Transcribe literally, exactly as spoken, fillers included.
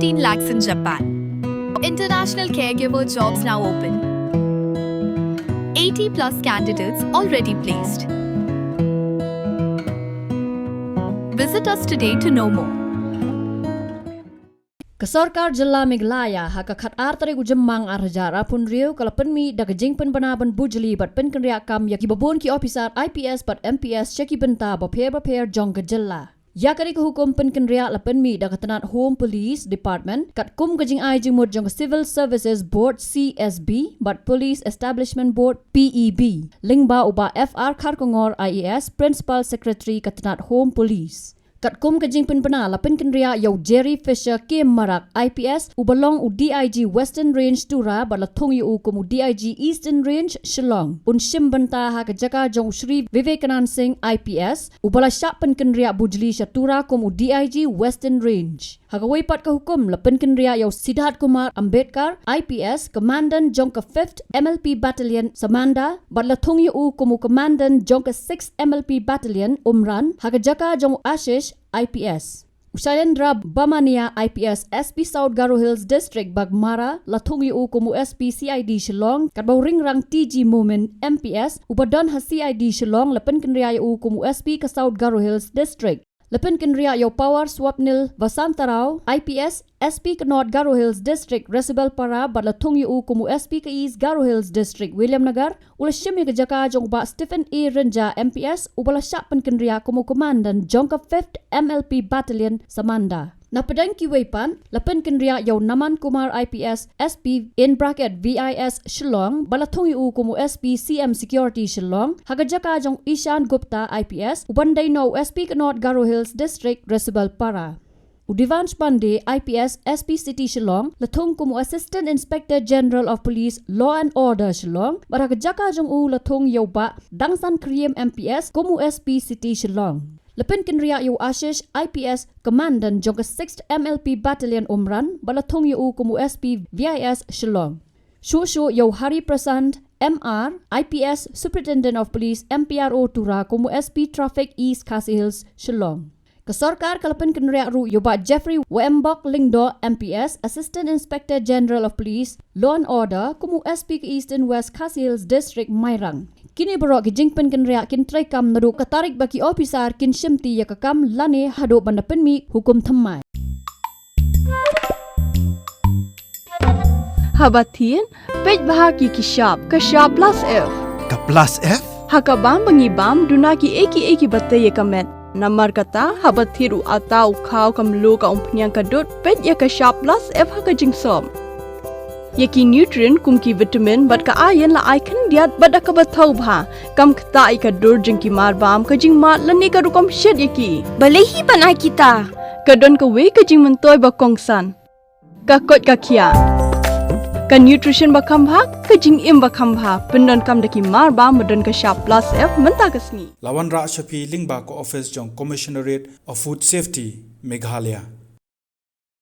Fifteen lakhs in Japan. International caregiver jobs now open. Eighty plus candidates already placed. Visit us today to know more. Ka Sorkar Jylla Meghalaya ha ka khatar tarik u Jymmang ar hajar arphew hynriew ka la pynmih da ka jingpynbna ban bujli bad pynkynriah kam ïa kiba bun ki ophisar I P S bad M P S sha ki bynta bapher bapher jong ka jylla. Ïa kane ka hukum pynkynriah la pynmih da ka tnat Home Police Department katkum ka jingai jingmut jong ka Civil Services Board C S B bad Police Establishment Board P E B, lyngba u Bah F R Kharkongor I A S, Principal Secretary ka tnat Home Police. Katkum ka jingpynbna la pynkynriah ïa u Jerry Fisher K Marak I P S uba long u D I G Western Range Tura bad la thung ïa u kum u D I G Eastern Range Shillong. Un shim bynta ha ka jaka jong u Shri Vivekanand Singh I P S uba la shah pynkynriah bujli sha Tura kum u D I G Western Range. Ha kawei pat ka hukum la pynkynriah ïa u Siddharth Kumar Ambedkar I P S, Commandant jong ka fifth M L P Battalion Samanda bad la thung ïa u kum u Commandant jong ka sixth M L P Battalion Umran ha ka jaka jong u Ashish I P S. U Shailendra Bamania I P S, S P South Garo Hills District Baghmara, la thung ïa u kum u S P C I D Shillong katba u Ringrang T G Momin M P S uba don ha C I D Shillong la pynkynriah ïa u kum u S P ka South Garo Hills District. La pynkynriah ïa u Power Swapnil Vasantarao I P S, S P ka North Garo Hills District Resubelpara bad la thung ïa u kum u S P ka East Garo Hills District Williamnagar. U la shim ïa ka jaka jong u Bah Stephen A Rynja M P S uba la shah pynkynriah kum u Commandant jong ka fifth M L P Battalion Samanda. Na pdeng kiwei pat la pynkynriah ïa u Naman Kumar I P S, S P in bracket V I S Shillong bad la thung ïa u kum u S P C M Security Shillong ha ka jaka jong u Ishan Gupta I P S uban dei noh u S P ka North Garo Hills District Resubelpara. U Devansh Pandey I P S, S P City Shillong la thung kum u Assistant Inspector General of Police Law and Order Shillong bad ha ka jaka jong u la thung ïa u Bah Dangsan Khyriem M P S kum u S P City Shillong. La pynkynriah ïa u Ashish I P S, Commandant jong ka sixth M L P Battalion Umran bad la thung ïa u kum u S P V I S Shillong. Shuh shuh ïa u Hari Prasant M R, I P S, Superintendent of Police M P R O Tura kum u S P Traffic East Khasi Hills Shillong. Ka sorkar ka la pynkynriah ruh ïa u Bah Jeffrey Wembok Lyngdoh M P S, Assistant Inspector General of Police Law and Order kum u S P ka Eastern West Khasi Hills District Mairang. Kine baroh ki jingpynkynriah kin treikam naduh ka tarik ba ki ophisar kin shimti ïa ka kam lane haduh ban da pynmih hukum thymmai. Haba thied, peit bha ki ki shap, ka shap plus F. Ka plus F? Ha ka bam ba ngi bam, duna ki ei ki ei kiba tei ïa ka met. Namar kata, haba thied u atta, u khaw, ka mluh, ka umphniang, ka dud, peit ïa ka shap plus F ha ka jingsop. Ïa ki nutrient kum ki vitamin bad ka iron la ai khyndiat bad da kaba thaw bha. Kam ktah ïa ka dur jong ki mar bam, ka jingmad lane ka rukom shet ïa ki. Balei hi ban ai kita? Ka don kawei ka jingmyntoi ba kongsan. Ka koit ka khiah. Ka nutrition ba kham bha, ka jingim ba kham bha. Pyndonkam da ki mar bam ba don ka shap plus F mynta ka sngi. La wanrah sha phi lyngba ka office jong Commissionerate of Food Safety, Meghalaya.